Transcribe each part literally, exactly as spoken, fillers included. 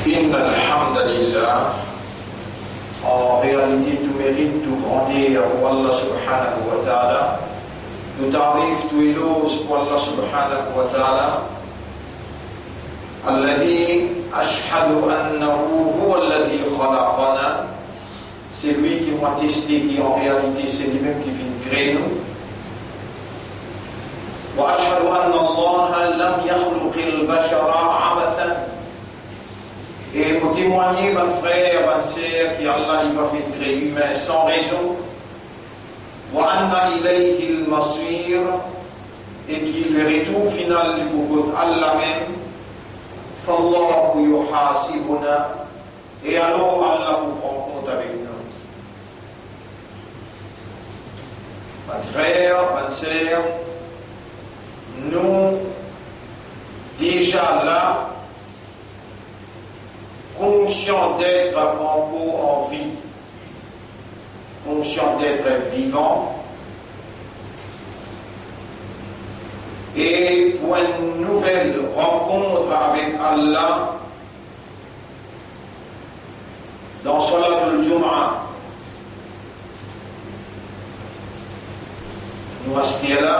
إن الحمد لله. En réalité, tou merit, tou grander pou Allah subhanahu wa ta'ala. Tou tarif, tou eloz pou Allah subhanahu wa ta'ala. الذي أشهد أنه هو الذي خلقنا. Selwi ki mo ateste ki an realite se limem ki finn kree nou. وأشهد أن الله لم يخلق البشر عبثا. E mo temwagne, bann frer, bann ser, ki Allah li pa finn kree imin san rezon. وأن إليه المصير. E ki leretour final li pou kot Allah mem. فالله يحاسبنا. E alor Allah pou pran kont avek nou. Bann frer, bann ser, nou deza la konsian d'être ankor an vi, konsian d'être vivan, e pou enn nouvel rankont avek Allah, dan Salatul Jum'a, nou aster la,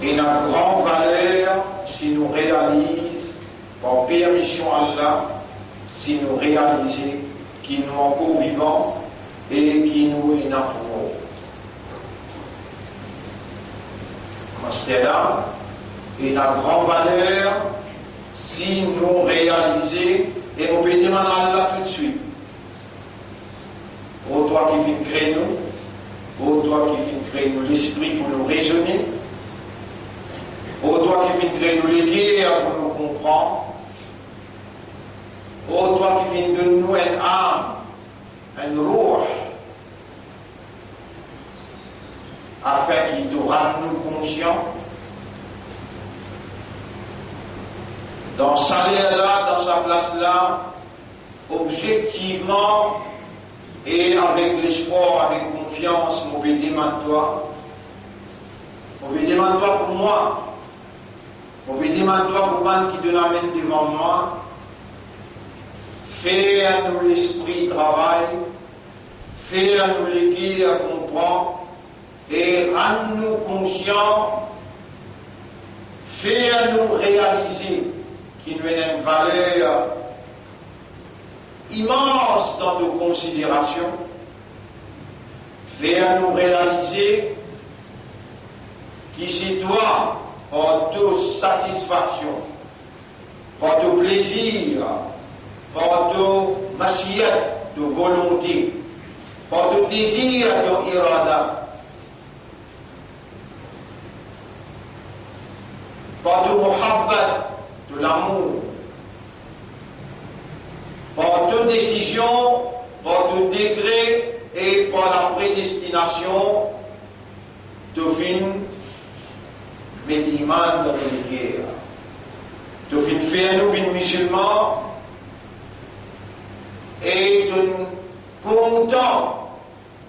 ena gran valer si nou realiz, par permision Allah, si nou realize ki nou ankor vivan e ki nou ena pou mor. Aster la, ena gran valer si nou realize, e nou pe demann Allah toutswit, O twa ki finn kree nou, o twa ki finn kree nou lespri pou nou rezone, o twa ki finn kree nou leker pou nou konpran, o twa ki finn donn nou enn am, enn roh, afin ki to rann nou konsian. Dan sa ler la, dan sa plas la, obzektivman e avek lespwar, avek konfians, mo pe demann twa, mo pe demann twa pou mwa, mo pe demann twa pou bann ki to amenn devan mwa, fer nou lespri travay, fer nou leker konpran, e rann nou konsian, fer nou realize ki nou ena enn valer imans dan to konsiderasion, fer nou realize ki se twa, par to satisfaksion, par to plezir, par to mashiat, to volonte, par to dezir, to irada, par to muhabbat, to lamour, par to desizion, par to dekre e par lapredestinasion, to finn met iman dan nou leker. To finn fer nou vinn mizilman e to kontan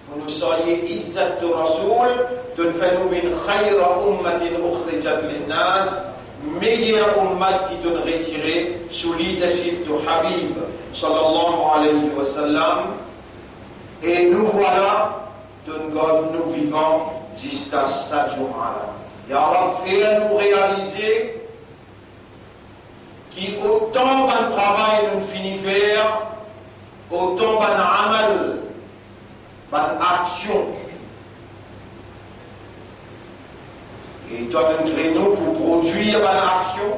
pou nou salye izzat to Rasoul, to fer nou vinn khayra ummatin ukhrijat linnas, meyer ummat ki to retire sou leadership to Habib, sallallahu alayhi wa sallam. E nou vwala, to gard nou vivan ziska sa zour la. Ya Rab, fer nou realize ki otan bann travay nou fini fer, otan bann amal, bann aksion, e twa to kree nou pou prodwir bann aksion,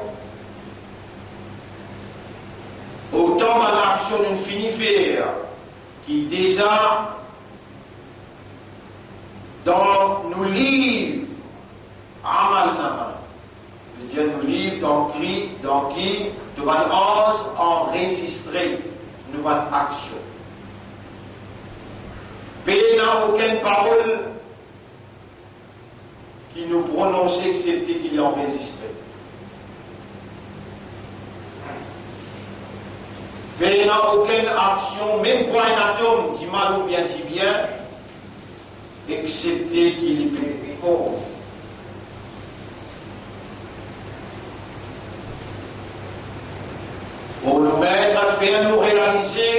otan bann aksion nou fini fer, ki deza dan nou liv Amalnama, vedir nou liv dan ki, dan ki to bann anz anrezistre nou bann aksion. Pena okenn parol ki nou prononse eksepte ki li anrezistre. Pena okenn aksion, mem pou enn atom, dimal oubien dibien, eksepte ki li pe rekord. O nou Met, fer nou realize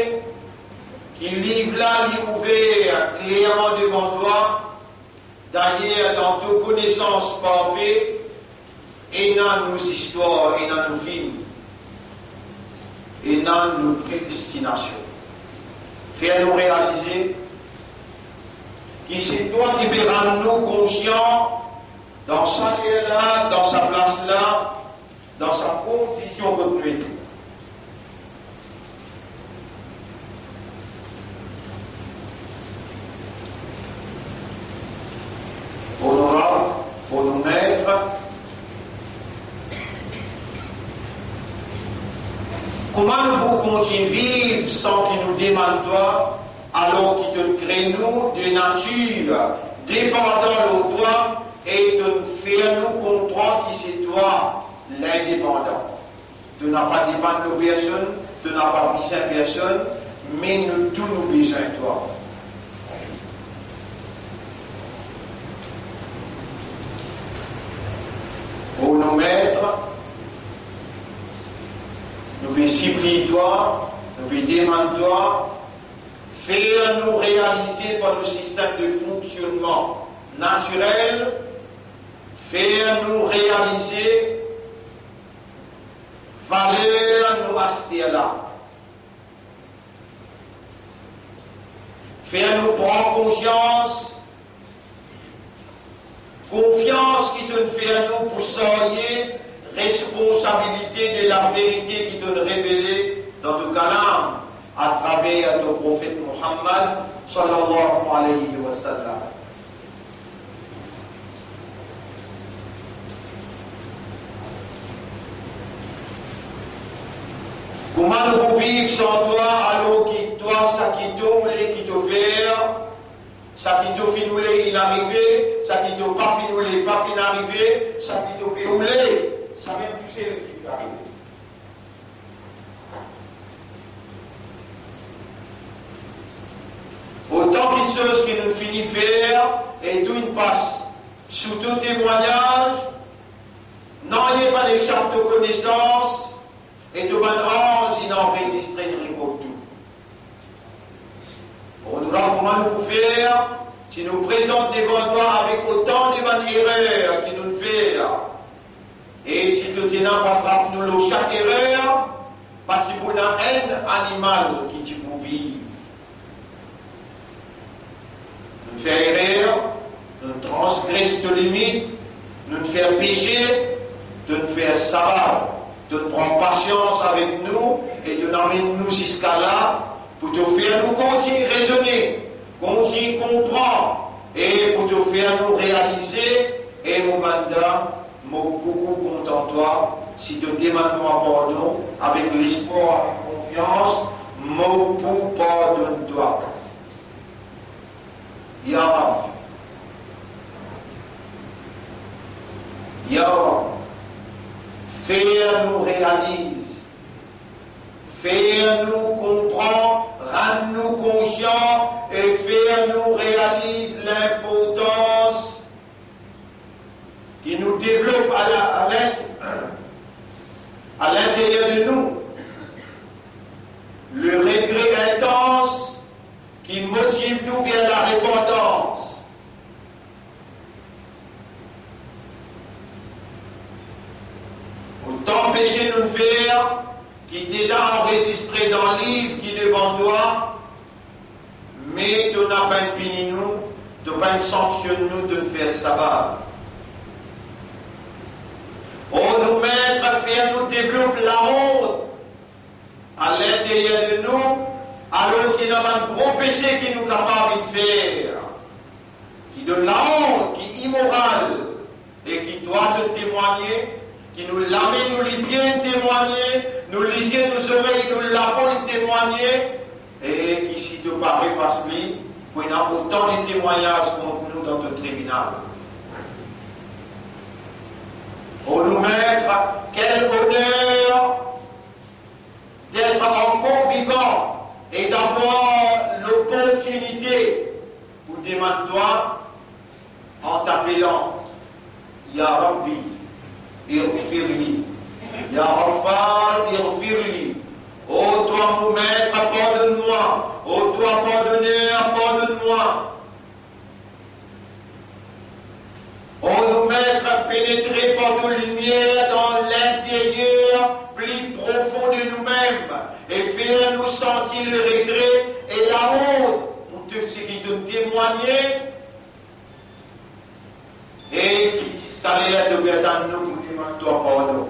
ki liv la, li ouver klerman devan twa. Dayer, dan to konesans parfe, ena nou zistwar, ena nou fim, ena nou predestinasion. Fer nou realize ki se twa ki pe rann nou konsian dan sa ler la, dan sa plas la, dan sa kondision kot nou ete. Onorab, o nou Met, kouma nou pou kontign viv san ki nou demann twa, alor ki to'nn kre nou de natir depandan lor twa e to'nn fer nou konpran ki se twa lindepandan. To napa depann lor personn, to napa bizin personn, me nou tou nou bizin twa. O nou Met, nou pe sipliy twa, nou pe demann twa, fer nou realize par nou sistem de fonksionnman natirel, fer nou realize valer nou aster la. Fer nou pran konsians, konfians ki to'nn fer nou pou sarye responsabilite de laverite ki to'nn revele dan to kalam atraver to profet Muhammad, sallallahu alayhi wa sallam. Kouma nou pou viv san twa, alor ki twa, sa ki to oule ki to fer, sa ki to finn oule inn arive, sa ki to pa finn oule pa finn arive, sa ki to pe oule, samem tousel ki pe arive. Otan kiksoz ki nou fini fer e tou inn pas sou to temwagnaz, nanye pa'nn esap to konesans, e to bann anz inn anrezistre, inn rekord tou. Onorab, kouma nou pou fer si nou prezant devan twa avek otan de bann erer ki nou'nn fer? E si to ti ena pou atrap nou lor sak erer, pa ti pou ena enn animal ki ti pou viv. Nou'nn fer erer, nou'nn transgres to limit, nou'nn fer pese, to'nn fer saba, to'nn pran pasians avek nou e to'nn amenn nou ziska la, pou to fer nou kontign rezone, kontign konpran, e pou to fer nou realize, e mo bann dam, mo boukou kontan twa, si to demann mwa pardon avek lespwar, avek konfians, mo pou pardonn twa. Ya Rab, ya Rab, fer nou realiz, fer nou konpran, rann nou konsian e fer nou realiz linportans ki nou devlop a la, a l'in-, a l'interyer de nou, le regre intans ki motiv nou ver larepantans. Otan pese nou'nn fer, ki deza anrezistre dan liv ki devan twa, me to napa pini nou, to pa sanksionn nou, to'nn fer saba. O nou Met, fer nou devlop laont a l'interyer de nou, alor ki ena bann gro pese ki nou kapav fer, ki donn laont, ki imoral, e ki twa to temwagne, ki nou lame, nou lipie temwagne, nou lizie, nou zorey, nou lapo temwagne, e ki si to pa efas li, pou ena otan de temwagnaz kont nou dan to tribinal. O nou Met, kel oner d'être encore vivant et d'avoir l'opportunité pour demander toi en t'appelant, Ya Rabbi, ighfirli, Ya Ghaffar, ighfirli, Twa, mo Met, pardonn mwa. O twa, Pardoner, pardonn mwa. O nou Met, penetre par to limier dan linteryer pli profon de noumem e fer nou santi le regre e laont pou tou seki to'nn temwagne. E ki ziska ler to pe atann nou pou demann twa pardon.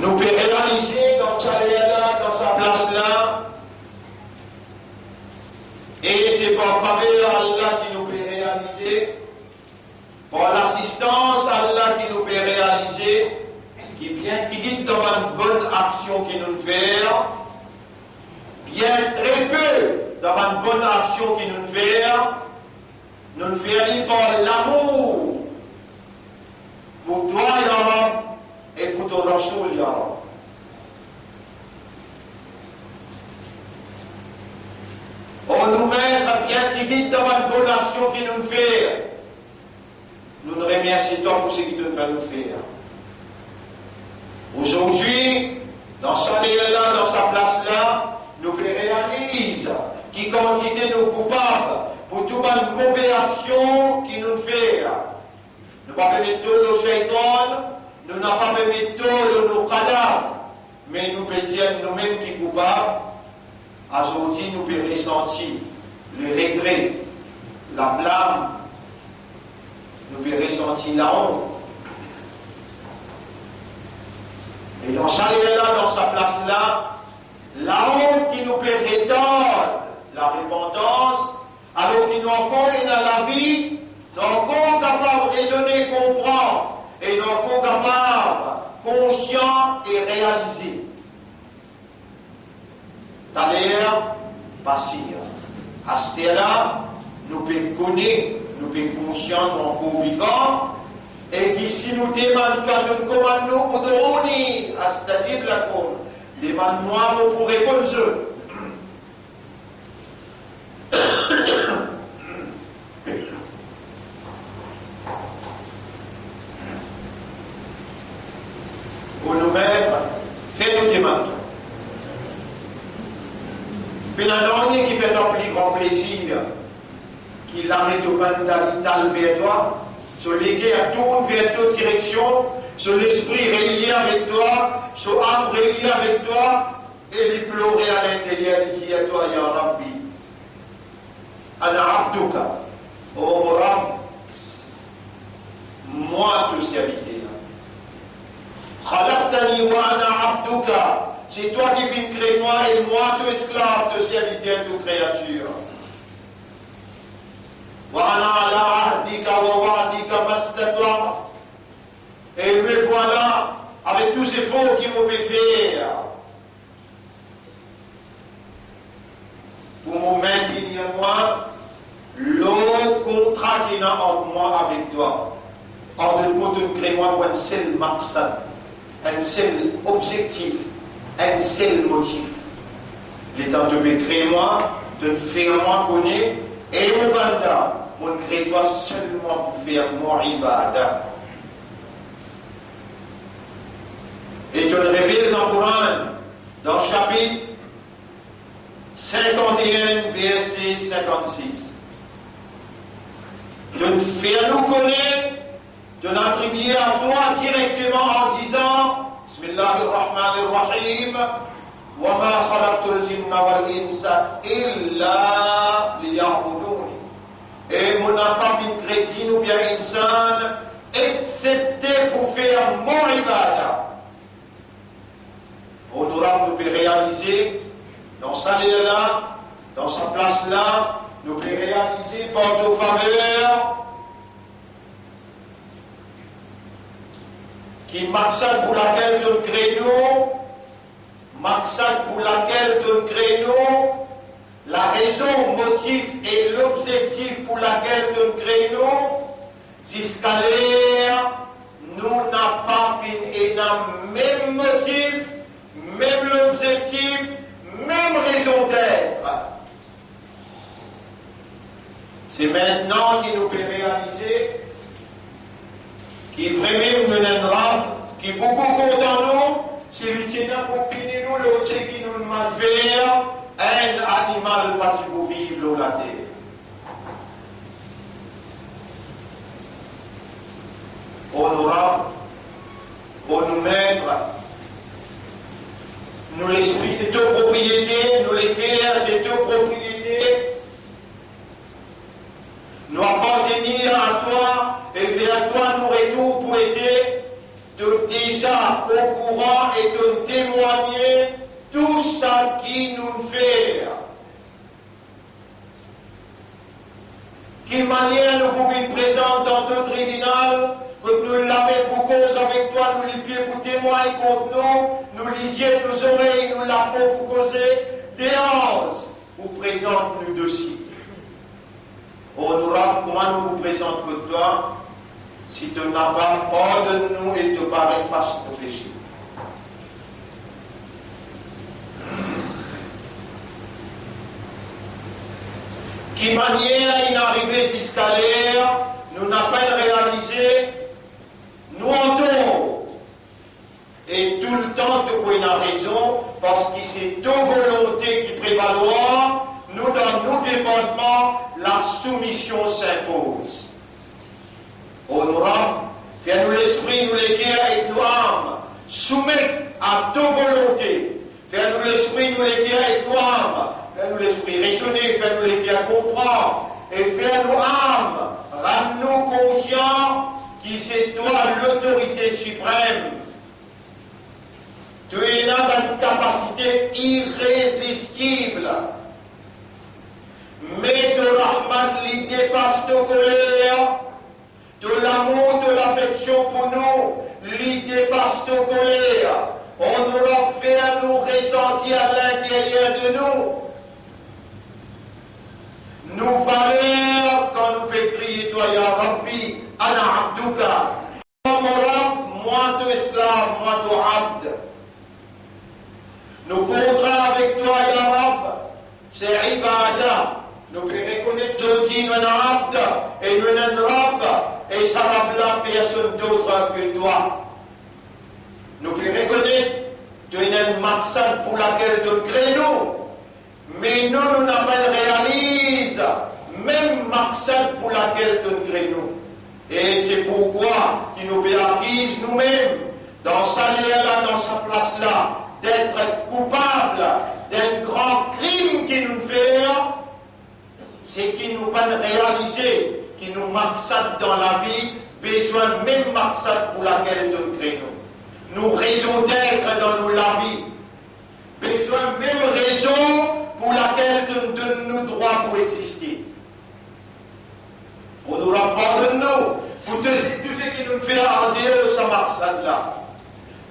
Nou pe realize dan sa ler la, dan sa plas la, e se par faver Allah ki nou pe realize, par lasistans Allah ki nou pe realize, ki bien tigit dan bann bonn aksion ki nou fer, bien tre pe dan bann bonn aksion ki nou fer, nou fer li par lamour pou twa, ya Rab, e pou to Rasoul, ya Rab. O nou Met, bien tigit dan bann bonn aksion ki nou fer, nou remersie twa pou seki to fer nou fer. Azordi, dan sa ler la, dan sa plas la, nou pe realiz ki kantite nou koupab pou tou bann move aksion ki nou fer. Nou pa pe met to lor seytan, nou napa pe met to lor nou kadav, me nou pe dir noumem ki koupab. Azordi nou pe resanti le regre, lablam, nou pe resanti laont. E dan sa ler la, dan sa plas la, laont ki nou pe retard larepantans, alor ki nou ankor ena lavi, nou ankor kapav rezone, konpran, e nou ankor kapav konsian e realize. Taler pase. Aster la, nou pe kone, nou pe konsian nou ankor vivan, e ki si nou demann twa, to komann nou, "Ud'uni astajib lakum", demann mwa, mo pou reponn zot. Pou nou mem, fer nou demann. Pena nanye ki fer twa pli gran plezir ki lame to bann talital ver twa, so leker tourn ver to direksion, so lespri relie avek twa, so am relie avek twa, e li plore alinteryer, li dir twa, "Ya Rabbi, ana abduka, o mo Rab, mwa to serviter. Khalaqtani wa ana abduka, se twa ki finn kre mwa e mwa to esklav, to serviter, to kreatir. Wa ana ala ahdika wa wa'dika mastata'tu, e me vwala avek tou zefor ki mo pe fer pou mo mintenir mwa lor kontra ki ena ant mwa avek twa." An dot mo, to'nn kre mwa pou enn sel maksad, enn sel obzektif, enn sel motif. Letan to pe kre mwa, to'nn fer mwa kone, e mo banda, mo'nn kre twa selman pou fer mo ibada. E to'nn revel dan Koran, dan sapit sinkant-e-enn, verse sinkant-sis, to'nn fer nou kone, to'nn atribie a twa direkteman an dizan, Bismillahir Rahmanir Rahim, "Wa ma khalaqtul jinna wal insa illa liya'buduni." E mo napa finn kre djinn oubien insan, eksepte pou fer mo ibada. Onorab, nou pe realize, dan sa ler la, dan sa plas la, nou pe realize par to faver, ki maksad pou lakel to'nn kre nou, maksad pou lakel to'nn kre nou, larezon, motif e lobzektif pou lakel to'nn kre nou, ziska ler nou napa finn ena mem motif, mem lobzektif, mem rezon d'être. Se mintnan ki nou pe realize ki vremem nou ena Ki pou kondan nou, si li ti ena pou pini nou lor seki nou mal fer, enn animal pa ti pou viv lor later. O nou Rab, o nou Met, nou lespri se to propriete, nou leker se to propriete. Nou apartenir a twa, e ver twa nou retour pou ete. To deza okouran e to temwagne tou seki nou fer. Ki manier nou pou vinn prezant dan to tribinal, kot nou lame pou koz avek twa, nou lipie pou temwagn kont nou, nou lizie, nou zorey, nou lapo pou koze, de anz pou prezant nou dosie. O nou Rab, kouma nou pou prezant kot twa, si to napa, pardonn nou e to pa efas nou pese. Ki manier inn arive ziska ler, nou napa realize nou antor. E toultan to pou ena rezon, parski se to volonte ki prevalwar, nou dan nou depantman, lasoumision sinpoz. O nou Rab, fer nou lespri, nou leker ek nou am soumet a to volonte. Fer nou lespri, nou leker ek nou am, fer nou lespri rezone, fer nou leker konpran, e fer nou am rann nou konsian ki se twa lotorite siprem. To ena bann kapasite irezistib. Me to rahmat, li depas to koler. To lamour, to lafeksion pou nou, li depas to koler. O nou Rab, fer nou resanti a linteryer de nou nou valer kan nou pe kriye twa, ya Rabbi, ana abduka. Mo Rab, mwa to esklav, mwa to abd. Nou kontra avek twa, ya Rab, se ibada. Nou pe rekonet zordi nou ena abd e nou ena enn Rab, e sa Rab la personn dot ke twa. Nou pe rekonet to ena enn maksad pou lakel to kre nou. Me nou, nou napa realiz mem maksad pou lakel to kre nou. E se pourkwa ki nou pe akiz noumem dan sa ler la, dan sa plas la, d'être coupable d'un grand crime ki nou fer, seki nou pa realize ki nou maksad dan lavi, bezwin mem maksad pou lakel to kre nou. Nou rezon d'être dan nou lavi, bezwin mem rezon pou lakel to donn nou drwa pou existe. Pou nou pardonn nou pou tou, tou seki nou fer andeor sa maksad la.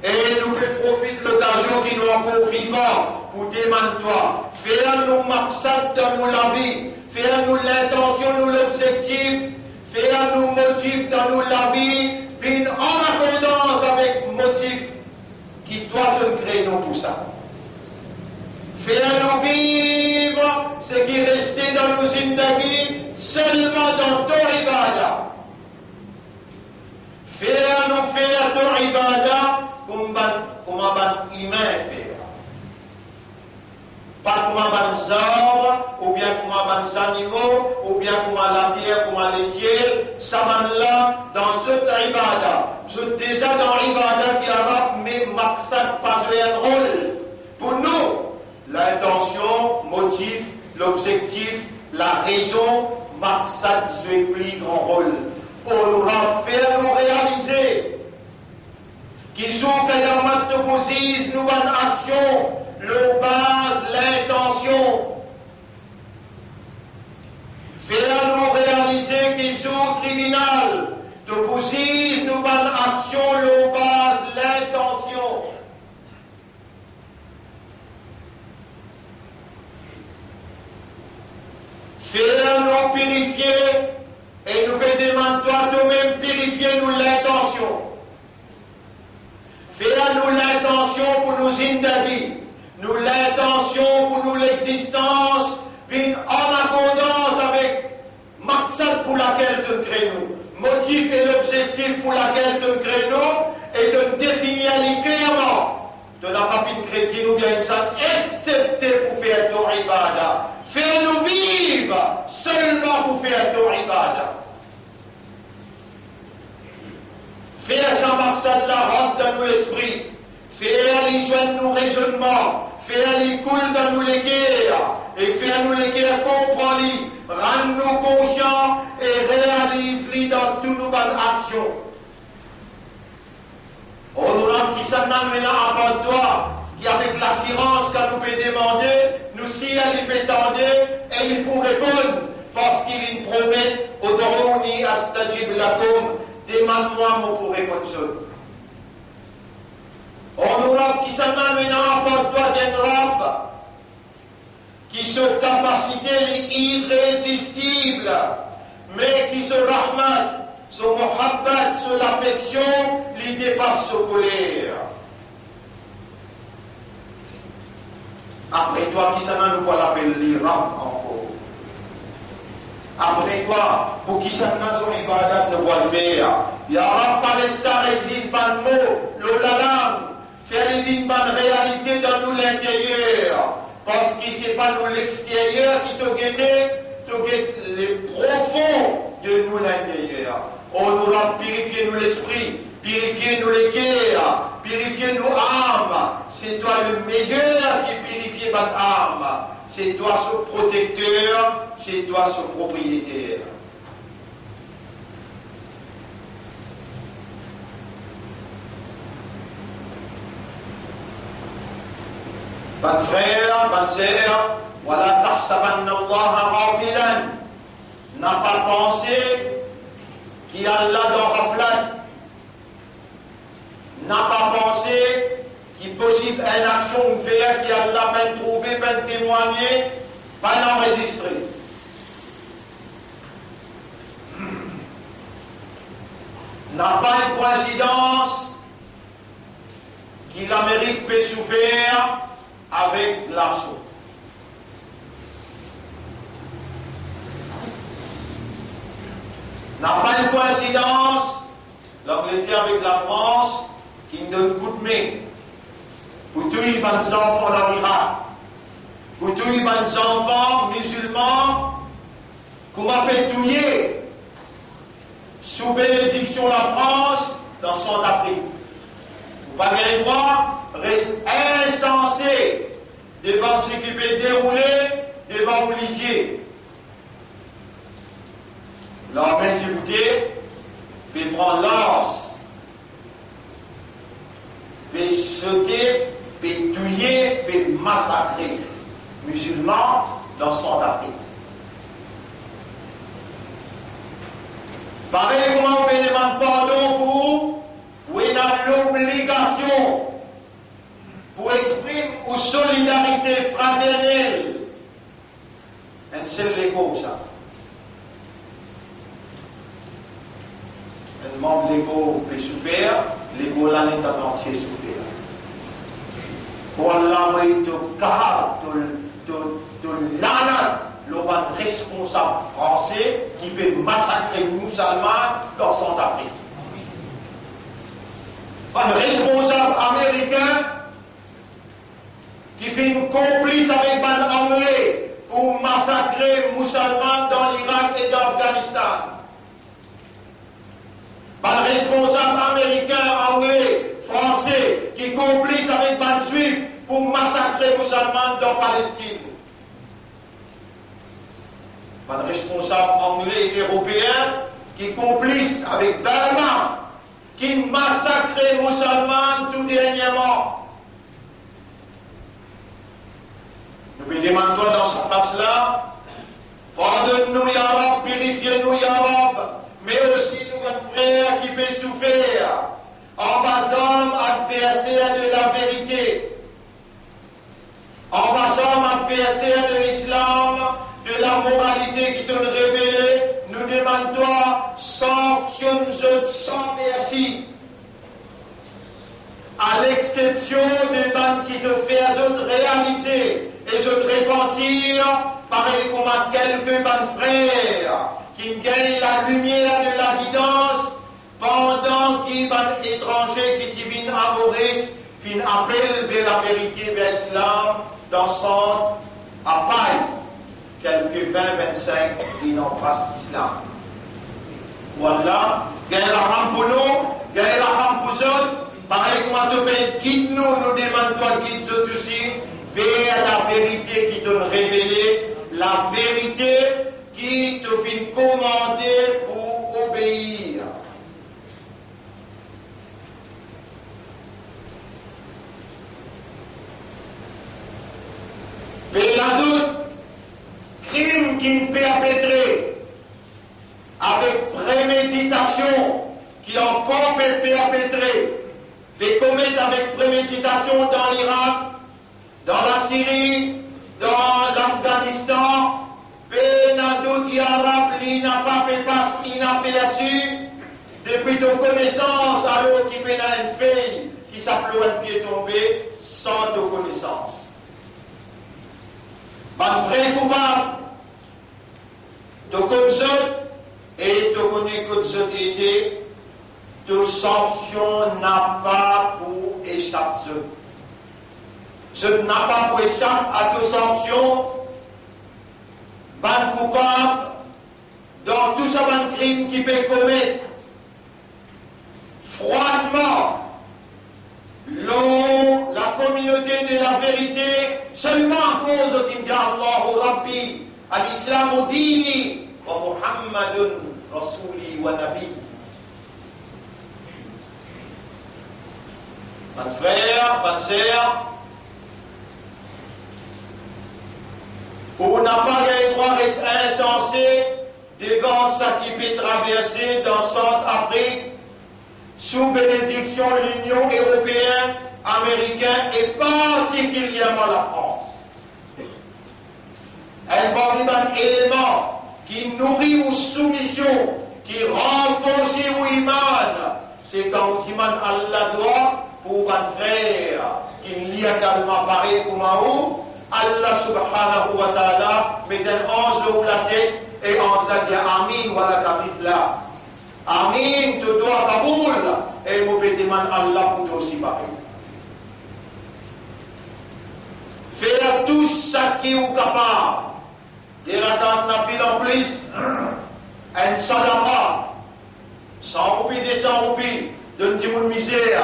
E nou pe profit lokazion ki nou ankor vivan pou demann twa, fer nou maksad dan nou lavi, fer nou lintansion, nou lobzektif, fer nou motif dan nou lavi vinn an akordans avek motif ki twa to kre nou pou sa. Fer nou viv seki reste dan nou zindagi selman dan to ibada. Fer nou fer to ibada kouma bann, kouma bann imin fer. Pa kouma bann zarb, oubien kouma bann zanimo, oubien kouma later, kouma lesiel, sa bann la dan zot ibada. Zot deza dan ibada ki Arab, me maksad pa zwe enn rol. Pou nou, lintansion, motif, lobzektif, larezon, maksad zwe pli gran rol. Pou nou fer nou realize ki zour Kiyamat to pou ziz nou bann aksion lor baz lintansion. Fer nou realize ki zour tribinal to pou ziz nou bann aksion lor baz lintansion. Fer nou pirifie e nou pe demann twa tomem pirifie nou lintansion. Fer nou lintansion pou nou zindagi, nou lintansion pou nou lexistans vinn an akordans avek maksad pou lakel to kre nou, motif e lobzektif pou lakel to kre nou, E donn defini li klerman. To napa finn kretien oubien enn sant, eksepte pou fer to ibada. Fer nou viv selman pou fer to ibada. Fer sa maksad la rant dan nou lespri. Fer li zwenn nou rezonnman. Fer li koul dan nou leker. E fer nou leker konpran li. Rann nou konsian e realiz li dan tou nou bann aksion. Onorab, kisannla nou ena apar twa, ki avek lasirans kan nou pe demande, nou sir li pe tande e li pou reponn, parski li promet, "Ud'uni astajib lakum", demann mwa, mo pou reponn zot. Onorab, kisannla nou ena apar twa, enn Rab ki so kapasite li irezistib, me ki so rahmat, so muhabbat, so lafeksion, li depas so koler. Apre twa, kisannla nou pou al apel li Rab ankor? Apre twa, pou kisannla so ibadat nou pou al fer? Ya Rab, pa les sa rezis bann mo lor lalang, fer li vinn bann realite dan nou linteryer, parski se pa nou lexteryer ki to gete, to get le profon de nou linteryer. Onorab, pirifie nou lespri, pirifie nou leker, pirifie nou am. Se twa le meyer ki pirifie bann am. Se twa so protekter, se twa so propriyeter. Bann frer, bann ser, wala tahsabannallaha ghafilan. Napa panse ki Allah dan ghaflat. Napa panse ki posib enn aksion ou fer ki Allah pa'nn trouve, pa'nn temwagne, pa'nn anrezistre. Napa enn koinsidans ki Lamerik pe soufer avek laso. Napa enn koinsidans Langleter avek Lafrans ki donn koudme pou touy bann zanfan dan Irak, pou touy bann zanfan mizilman, kouma pe touye sou benediksion Lafrans dan Santafrik. Ou pa gagn drwa res insanse devan seki pe deroule devan ou lizie. Larme Djiboute pe pran lars, pe sote, pe touye, pe masakre mizilman dan Santafrik. Parey kouma ou pe demann pardon pou ou, ou ena lobligasion pou exprim ou solidarite fraternel. Enn sel lekor sa. Enn manm lekor pe soufer, lekor la letan antie soufer. Mo lamar to kar, to, to, to lanat lor bann responsab franse ki pe masakre mizilman dan Santafrik. Bann responsab amerikin ki finn konplis avek bann Angle pou masakre mizilman dan Irak e dan Afganistan. Bann responsab amerikin, Angle, Franse ki konplis avek bann Zwif pou masakre mizilman dan Palestin. Bann responsab Angle, Eropeen ki konplis avek Burma ki masakre mizilman tou dernyerman. Nou pe demann twa dan sa plas la, pardonn nou, ya Rab, pirifie nou, ya Rab, me osi nou bann frer ki pe soufer anba zarm adverser de laverite. Anba zarm adverser de lislam, de lamoralite ki to'nn revele, nou demann twa, sanksionn zot san mersi. A lexsepsion de bann ki to fer zot realize e zot repantir, parey kouma kelke bann frer ki gagn lalimier de lavidans, pandan ki bann etranze ki Moris finn apel ver laverite, ver Islam, dan sant a Pais, kelke vin, vinn-sink, e dan pas Islam. Wallah, gagn larm pou nou, gagn larm pou zot, parey kouma to pe gid nou, nou demann twa gid zot osi ver laverite ki to'nn revele, laverite ki to finn komande pou obeir. Pena dout, krim ki'nn perpetre avek premeditasion, ki ankor pe perpetre, pe komet avek premeditasion dan Lirak, dan Lasiri, dan Lafganistan, pena dout, ya Rab, li napa pe pas inapersi. Depi to konesans, alor ki pena enn fey ki sap lor enn pie tonbe san to konesans. Bann vre koupab, to konn zot e to kone kot zot ete, to sanksion napa pou esap zot. Zot napa pou esap a to sanksion. Bann koupab dan tou sa bann krim ki pe komet, fwadman, lor lakominote de laverite, selman akoz zot inn dir, "Allahu Rabbi, al-Islamu dini, wa Muhammadun rasuli wa nabi." Bann frer, bann ser, ou napa gagn drwa res insanse devan saki pe traverse dan Sant Afrik, sou benediksion Linion Eropeen, Amerikin e partikilierman Lafrans. Enn parmi bann eleman ki nouri ou soumision, ki ranforse ou iman, se kan ou dimann Allah dwa pou bann frer ki li egalman parey kouma ou, Allah Subhanahu wa Ta'ala met enn anz lor ou latet e anz la dir, "Amin, wa laka mithla." Amin, to dwa kaboul, e mo pe demann Allah pou twa osi parey. Fer tou saki ou kapav, de rakat nafil anplis, enn sadaka, san roupi, de san roupi, donn dimoun mizer,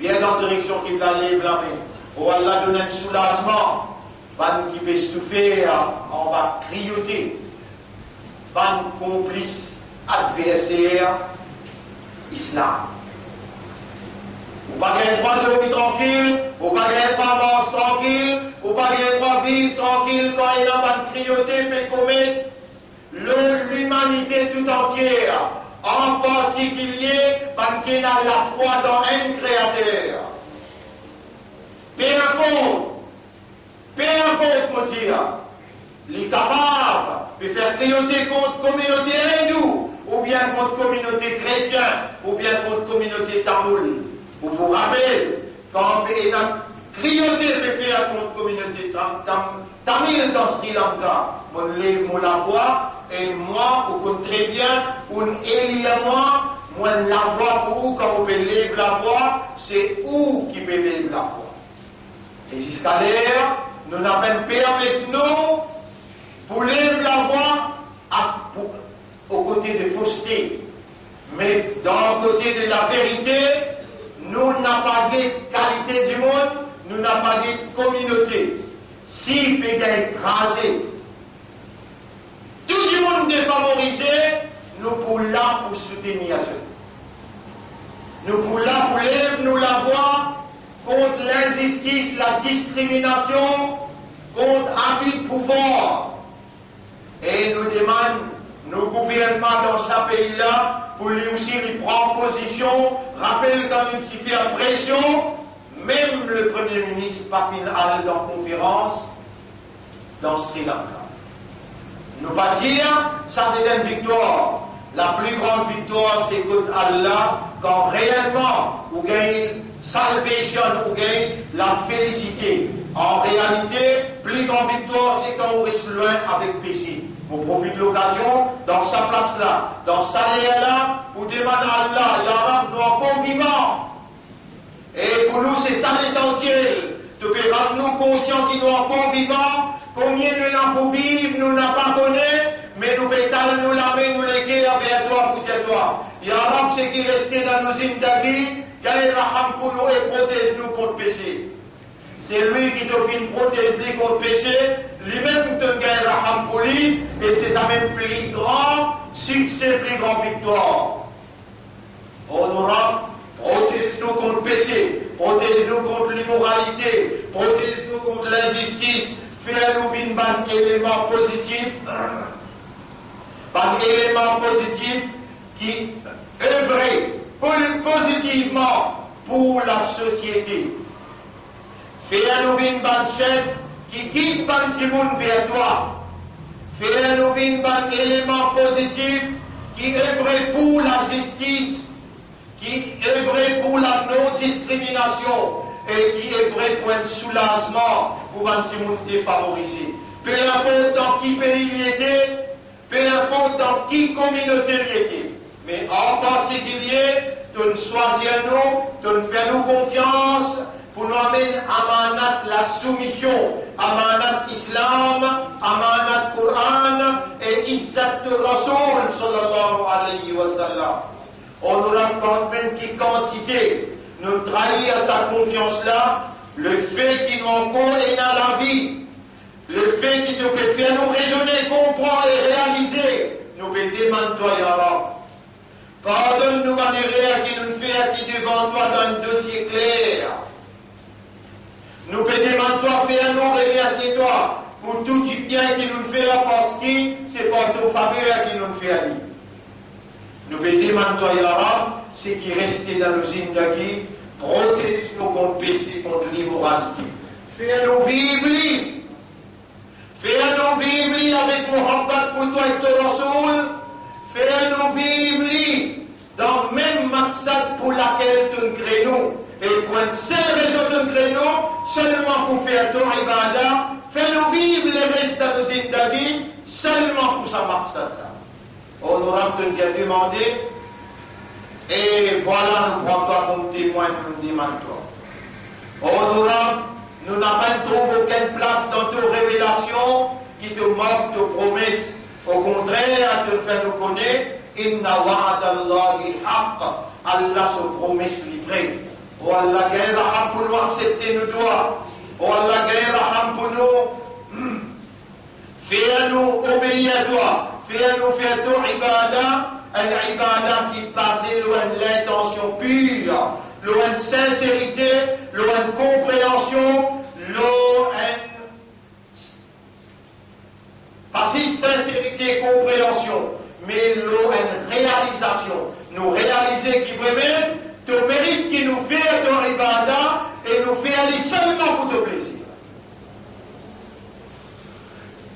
vinn dan direksion kibla, lev lame. O Allah, donn enn soulazman bann ki pe soufer anba kriyote bann konplis adverser Islam. Ou pa gagn drwa dormi trankil, ou pa gagn drwa manz trankil, ou pa gagn drwa viv trankil kan ena bann kriyote pe komet lor limanite toutantie, an partikilie bann ki ena lafwa dan enn Kreater. Pe inport Pe inport mo dir, li kapav pe fer kriyote kont kominote indou, oubien kont kominote kretien, oubien kont kominote tamoul. Ou pou rapel, kan pe ena kriyote pe fer kont kominote tam-, tam-, tamil dan Sri Lanka, mo'nn lev mo lavwa, e mwa, ou konn tre bien, ou'nn elir mwa, mo enn lavwa pou ou, kan ou pe lev lavwa, se ou ki pe lev lavwa. E ziska ler nou napa enn pe avek nou pou lev lavwa a-, pou, o kote de foste, me dan kote de laverite, nou napa de kalite dimoun, nou napa de kominote. Si pe gagn kraze, tou dimoun defavorize, nou pou la pou soutenir zot. Nou pou la pou lev nou lavwa kont linzistis, ladiskriminasion, kont abi de pouvwar. E nou demann nou gouvernman dan sa pei la pou li osi li pran pozision. Rapel kan nou ti fer presion, mem le Premie Minis pa finn al dan konferans dan Sri Lanka. Nou pa dir sa se enn viktwar. La pli gran viktwar se kot Allah, kan reelman ou gagn salvation, ou gagn lafelisite. An realite, pli gran viktwar se kan ou res lwin avek pese. Mo profit lokazion, dan sa plas la, dan sa ler la, pou demann Allah, ya Rab, nou ankor vivan. E pou Nou, se sa lesansiel. To pe rann nou konsian ki nou ankor vivan, konbien nou ena pou viv, nou napa kone, me nou pe tann nou lame, nou leker ver twa pou dir twa, ya Rab, seki reste dan nou zindagi, gagn raham pou nou e protez nou kont pese. Selwi ki to finn protez li kont pese, limem to gagn raham pou li, e se samem pli gran sikse, pli gran viktwar. O nou Rab, protez nou kont pese, protez nou kont limoralite, protez nou kont linzistis, fer nou vinn bann eleman pozitif, bann eleman pozitif ki evre po-, pozitivman pou lasosiete. Fer nou vinn bann sef ki gid bann dimoun ver twa. Fer nou vinn bann eleman pozitif ki evre pou lazistis, ki evre pou lanondiskriminasion e ki evre pou enn soulazman pou bann dimoun defavorize. Pe inport dan ki pei li ete, pe inport dan ki kominote li ete, me an partikilie, to'nn swazir nou, to'nn fer nou konfians pou nou amenn amanat lasoumision, amanat Islam, amanat Koran e izzat Rasoul, sallallahu alayhi wa sallam. Onorab, kanmem ki kantite nou trair sa konfians la, lefe ki nou ankor ena lavi, lefe ki to pe fer nou rezone, konpran e realize, nou pe demann twa, ya Rab, pardonn nou bann erer ki nou'nn fer, ki devan twa dan enn dosie kler. Nou pe demann twa, fer nou remersie twa pou tou dibien ki nou'nn fer, parski se par to faver ki nou'nn fer li. Nou pe demann twa, ya Rab, seki reste dan nou zindagi, protez nou kont pese, kont limoralite. Fer nou viv li. Fer nou viv li avek mohabbat pou twa ek to Rasoul. Fer nou viv li dan mem maksad pou lakel to'nn kre nou, e pou enn sel rezon to'nn kre nou, selman pou fer to ibada. Fer nou viv leres dan nou zindagi selman pou sa maksad la. Onorab, to'nn dir demande, e vwala, nou pran twa kom temwin, nou demann twa. Onorab, nou napa trouv okenn plas dan to revelasion ki to mark to promes. Okontrer, to'nn fer nou kone, inna wa'dallahi haq, Allah so promes li vre. O Allah, gagn raham pou nou aksepte nou dwa. O Allah, gagn raham pou nou fer nou obeir twa, fer nou fer to ibada, enn ibada ki baze lor enn lintansion pir, lor enn sinserite, lor enn konpreansion, lor enn, pa zis sinserite, konpreansion, me lor enn realizasion. Nou realize ki vremem to merit ki nou fer to ibada e nou fer li selman pou to plezir.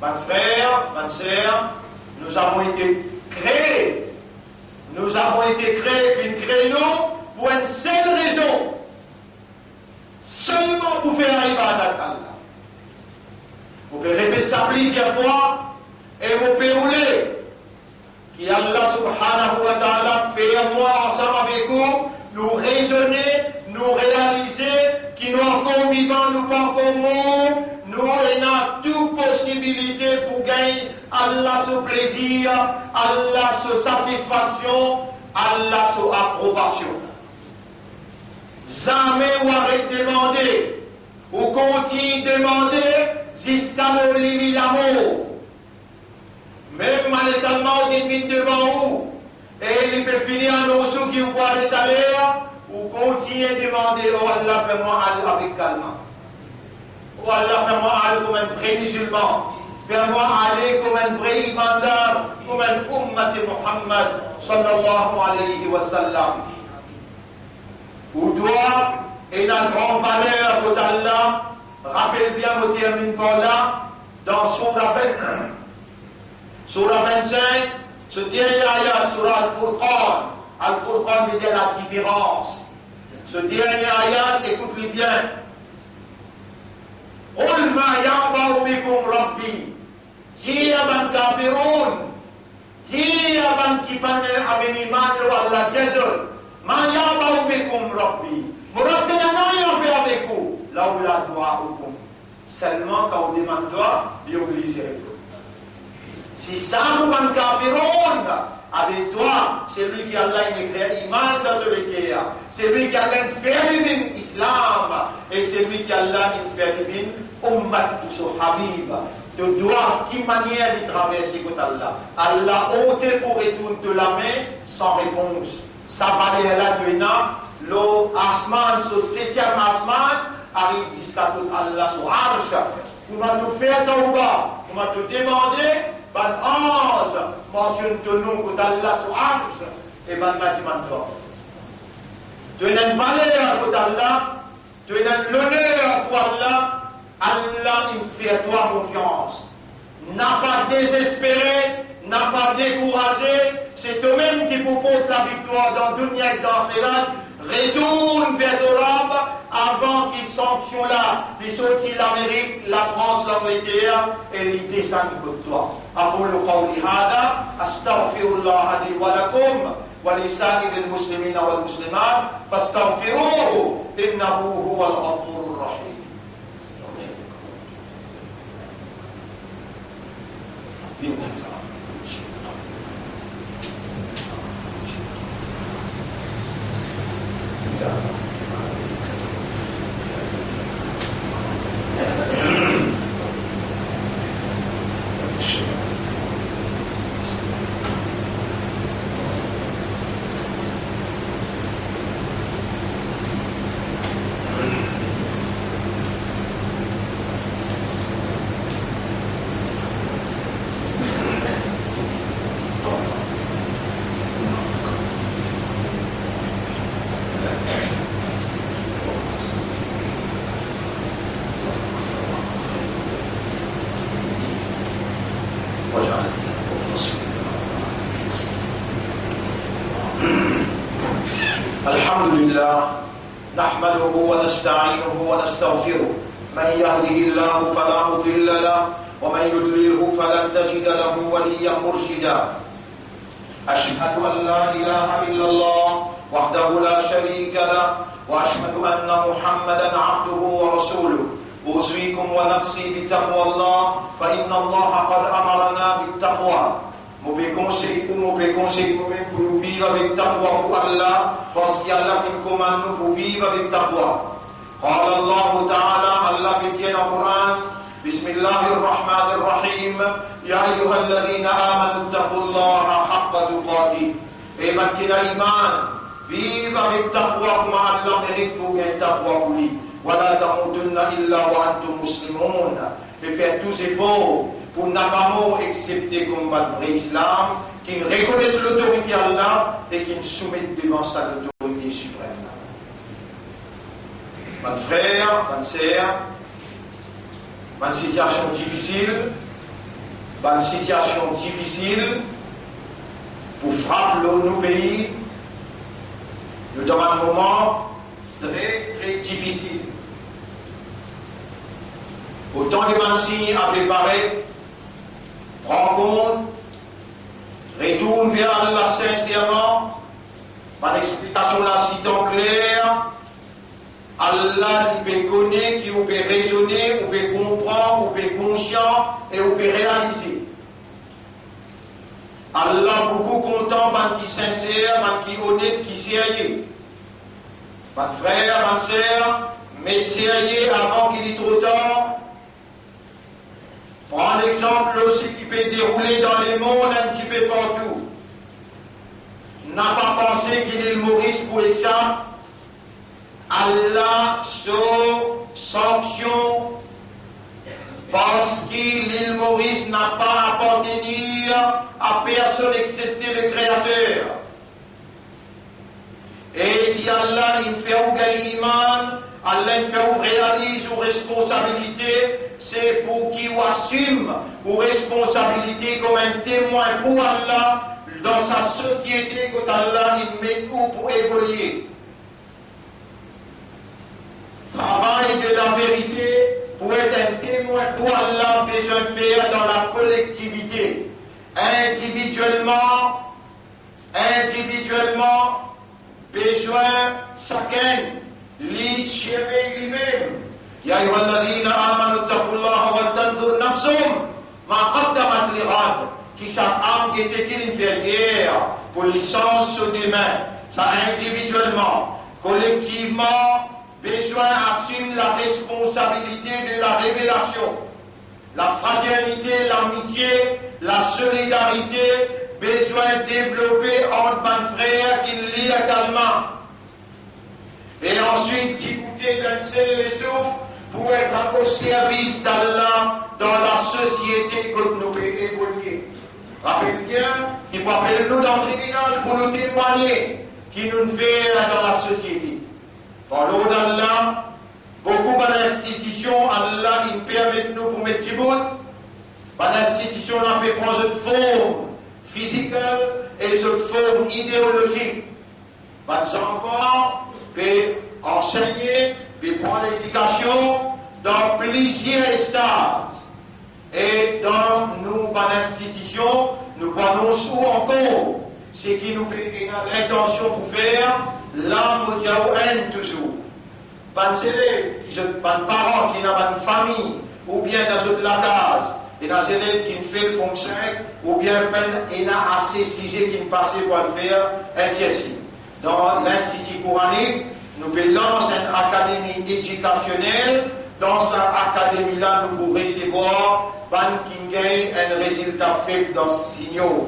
Bann frer, bann ser, nous avons été créés, nous avons été créés, finn kre nou pou enn sel rezon, selman pou fer ibadat Allah. Mo pe repet sa plizier fwa, e mo pe oule ki Allah subhanahu wa ta'ala fer mwa ansam avek ou, nou rezone, nou realize ki nou ankor vivan, nou pa ankor mor, nou ena tou posibilite pou gagn Allah so plezir, Allah so satisfaksion, Allah so aprobasion. Zame ou aret demande, ou kontign demande ziska lor lili lamor. Mem malekalmot ki vinn devan ou, e li pe fini anons ou ki ou pou ale taler, ou kontign demande, o Allah, fer mwa al avek kalma. O Allah, fer mwa al kouma enn vre mizilman. Fer mwa ale kouma enn vre imandar, kouma enn ummat Muhammad, sallallahu alayhi wa sallam. Ou dwa ena gran valer kot Allah. Rapel bien, mo terminn par la, dan soura vin, soura vinn-sink, so dernie ayat, soura Al-Furqan. Al-Furqan vedir ladiferans. So dernie ayat, ekout li bien. Qul ma ya'ba'u bikum Rabbi. Dir a bann kafiroun, dir a bann ki pa'nn ena iman lor Allah, dir zot, ma ya'ba'u bikum Rabbi, Mo Rabb pena nanye a fer avek ou, laula duaukum. Selman kan ou demann dwa, li oblize reponn. Si sa pou bann kafiroun, avek dwa, selwi ki Allah inn ekrir iman dan to leker, selwi ki Allah inn fer li vinn Islam, e selwi ki Allah inn fer li vinn ummat so habib. To dwa, ki manier li traverse kot Allah? Allah onte pou retourn to lame san repons. Sa valer la to ena lor asman, so setiem asman, ariv ziska kot Allah so Arsh. Kouma to fer tawba, kouma to demande, bann anz mansionn to nom kot Allah so Arsh, e bannla dimann twa. To ena enn valer kot Allah, to ena enn loner pou Allah, Allah inn fer twa konfians. Na pa dezespere, na pa dekouraze, se tomem ki pou port laviktwar dan dounia ek dan axirat. Retourn ver to Rab avan ki sanksion la li sorti Lamerik, Lafrans, Langleter e li desann kot twa. أقول قولي هذا، أستغفر الله لي ولكم ولسائر المسلمين والمسلمات، فاستغفروه إنه هو الغفور الرحيم. الحمد لله، نحمده ونستعينه ونستغفره. من يهده الله فلا مضل له، ومن يضلله فلن تجد له وليا مرشدا. أشهد أن لا إله إلا الله وحده لا شريك له، وأشهد أن محمدا عبده ورسوله. أوصيكم ونفسي بتقوى الله، فإن الله قد أمرنا بالتقوى. Mo pe konsey ou, mo pe konsey momem pou nou viv avek taqwa pou Allah, parski Allah finn komann nou pou viv avek taqwa. قال الله تعالى, Allah pe dir dan Koran, بسم الله الرحمن الرحيم، يا أيها الذين آمنوا اتقوا الله حق تقاته. E bann ki ena iman, viv avek taqwa kouma Allah merit pou gagn taqwa pou li. ولا تموتن إلا وأنتم مسلمون. E fer tou zefor pou napa mor exsepte kouma bann vre Islam, ki rekonet lotorite Allah e ki soumet devan sa lotorite siprem la. Bann frer, bann ser, bann sitiasion difisil, bann sitiasion difisil pou frap lor nou pei, nou dan bann moman tre, tre difisil. Otan de bann sign ape paret, pran kont, retourn ver Allah sinserman, bann explikasion la sitan kler, Allah li pe kone ki ou pe rezone, ou pe konpran, ou pe konsian e ou pe realize. Allah boukou kontan bann ki sinser, bann ki onet, ki serye. Bann frer, bann ser, met serye avan ki li tro tar. Pran lexanp lor seki pe deroule dan lemond enn tipe partou. Napa panse ki Lil Moris pou esap Allah so sanksion, parski Lil Moris napa apartenir a personn exsepte le Kreater. E si Allah inn fer ou gagn iman, Allah inn fer ou realiz ou responsabilite, se pou ki ou asim ou responsabilite kouma enn temwin pou Allah dan sa sosiete kot Allah inn met ou pou evolie. Travay de laverite pou et enn temwin pou Allah bezwin fer dan lakolektivite, individielman, individielman, bezwin sakenn Li sirvey limem. Ya ayyuhalladhina amanu ittaqullaha wal tanzur nafsum ma qaddamat lighad. Ki sak am gete ki linn fer yer pou li sanz so demin. Sa individielman, kolektivman, bezwin asim laresponsabilite de larevelasion. Lafraternite, lamitie, lasolidarite bezwin devlope ant bann frer ki lir Kalma. E answit, diboute dan enn sel lesouf pou et o servis d'Allah dan lasosiete kot nou pe evolie. Rapel bien, ki pou apel nou dan tribinal pou nou temwagne ki nou fer dan lasosiete. Par lord Allah, boukou bann institision Allah inn permet nou pou met dibout. Bann institision la pe pran zot form fizikal e zot form ideolozik. Bann zanfan pe ansegne, pe pran ledikasion dan plizier estaz. E dan nou bann institision, nou pou anons ou ankor seki nou pe ena lintansion pou fer, la mo dir ou enn touzour. Bann zelev, ki zot bann paran, ki ena bann fami, oubien dan zot lakaz, ena zelev ki'nn fer form sink, oubien pena ase size ki'nn pase pou al fer enn tir sink. Dan Linstiti Kouranik, nou pe lans enn akademi edikasionel. Dan sa akademi la, nou pou resevwar bann ki'nn gagn enn rezilta feb dan sinior.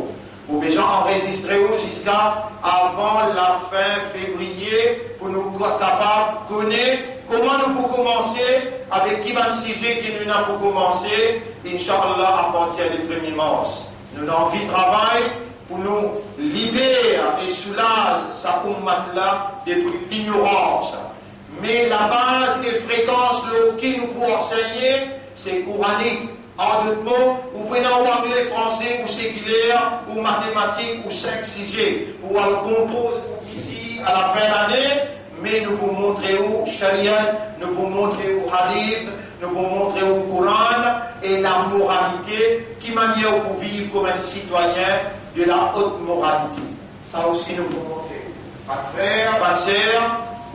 Ou bizin anrezistre ou ziska avan lafin fevriye pou nou kapav kone kouma nou pou koumanse, avek ki bann size ki nou ena pou koumanse, inshallah, apartir de premie mars. Nou ena anvi travay pou nou liber e soulaz sa oummat la depi lignorans. Me labaz e frekans lor ki nou pou ansegne, se Kouranik. An dot mo, ou pou ena ou angle, franse, ou sekiler, ou matematik, ou sink size, ou al konpoz ou tisi a lafin lane, me nou pou montre ou Shariat, nou pou montre ou Hadith, nou pou montre ou Koran e lamoralite, ki manier ou pou viv kouma enn sitwayin de la haute moralité. Sa osi nou pou montre. Bann frer, bann ser,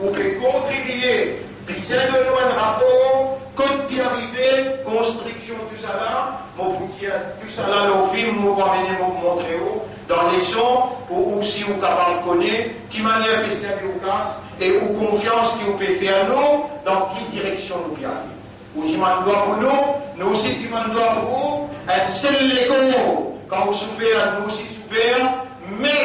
ou pe kontribie, bizin donn nou enn rapor, kot ki arive, konstriksion tousala, mo pou dir tousala lor fim, mo pou amene, mo pou montre ou dan leson, pou ou osi ou kapav kone ki manier pe servi ou kas e ou konfians ki ou pe fer nou, dan ki direksion nou pe ale. Ou dimann dwa pou nou, nou osi dimann dwa pou ou, enn sel lekor, kan ou soufer, nou osi soufer, me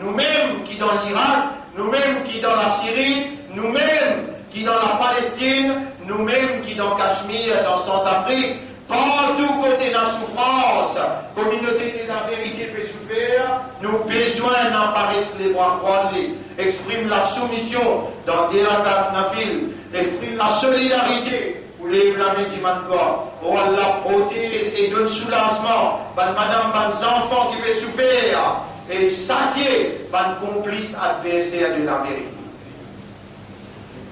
noumem ki dan Lirak, noumem ki dan Lasiri, noumem ki dan Lapalestin, noumem ki dan Kashmir, dan Santafrik, partou kot ena soufrans, kominote de laverite pe soufer, nou bizin ena pares lebra krwaze, exprim lasoumision dan de rakat nafil, exprim lasolidarite, ou lev lame dimann dwa, o Allah, protez e donn soulazman bann madam, bann zanfan ki pe soufer, e satie bann konplis adverser de laverite.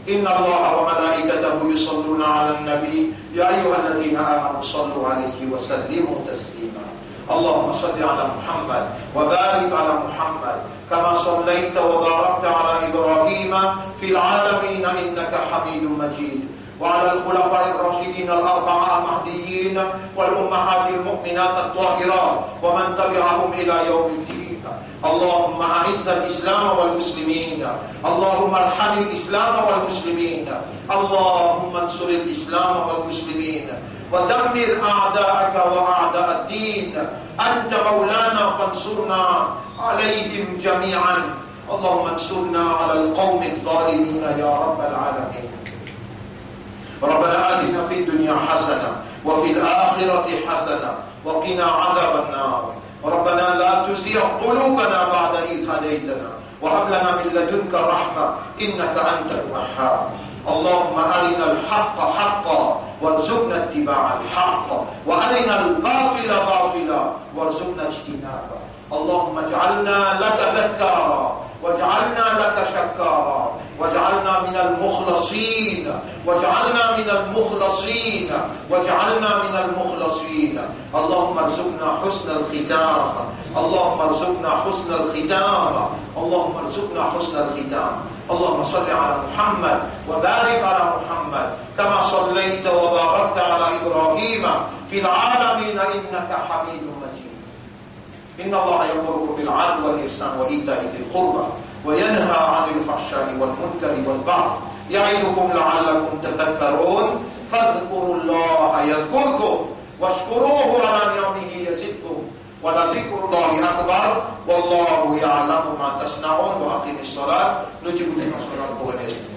إن الله وملائكته يصلون على النبي، يا أيها الذين آمنوا صلوا عليه وسلموا تسليما. اللهم صل على محمد وبارك على محمد كما صليت وباركت على إبراهيم في العالمين إنك حميد مجيد. وعلى الخلفاء الراشدين الأربعة المهديين والأمهات المؤمنات الطاهرات ومن تبعهم إلى يوم الدين. اللهم أعز الإسلام والمسلمين. اللهم ارحم الإسلام والمسلمين. اللهم انصر الإسلام والمسلمين. ودمر أعداءك وأعداء الدين. أنت مولانا فانصرنا عليهم جميعا. اللهم انصرنا على القوم الظالمين يا رب العالمين. ربنا آتنا في الدنيا حسنة وفي الآخرة حسنة وقنا عذاب النار. ربنا لا تزغ قلوبنا بعد إذ هديتنا وهب لنا من لدنك رحمة إنك أنت الوهاب. اللهم أرنا الحق حقا وارزقنا اتباع الحق وأرنا الباطل باطلا وارزقنا اجتنابه. اللهم اجعلنا لك ذكارا، واجعلنا لك شكارا، واجعلنا من المخلصين، واجعلنا من المخلصين، واجعلنا من المخلصين. اللهم ارزقنا حسن الختام. اللهم ارزقنا حسن الختام. اللهم ارزقنا حسن الختام. اللهم صل على محمد وبارك على محمد كما صليت وباركت على إبراهيم في العالمين إنك حميد مجيد. إن الله يأمركم بالعدل والإحسان وإيتاء ذي القربى وينهى عن الفحشاء والمنكر والبغي يعظكم لعلكم تذكرون. فاذكروا الله يذكركم واشكروه على نعمه يزدكم ولذكر الله أكبر والله يعلم ما تصنعون. وأقم الصلاة. Nou ti pou demann salat pou remesye.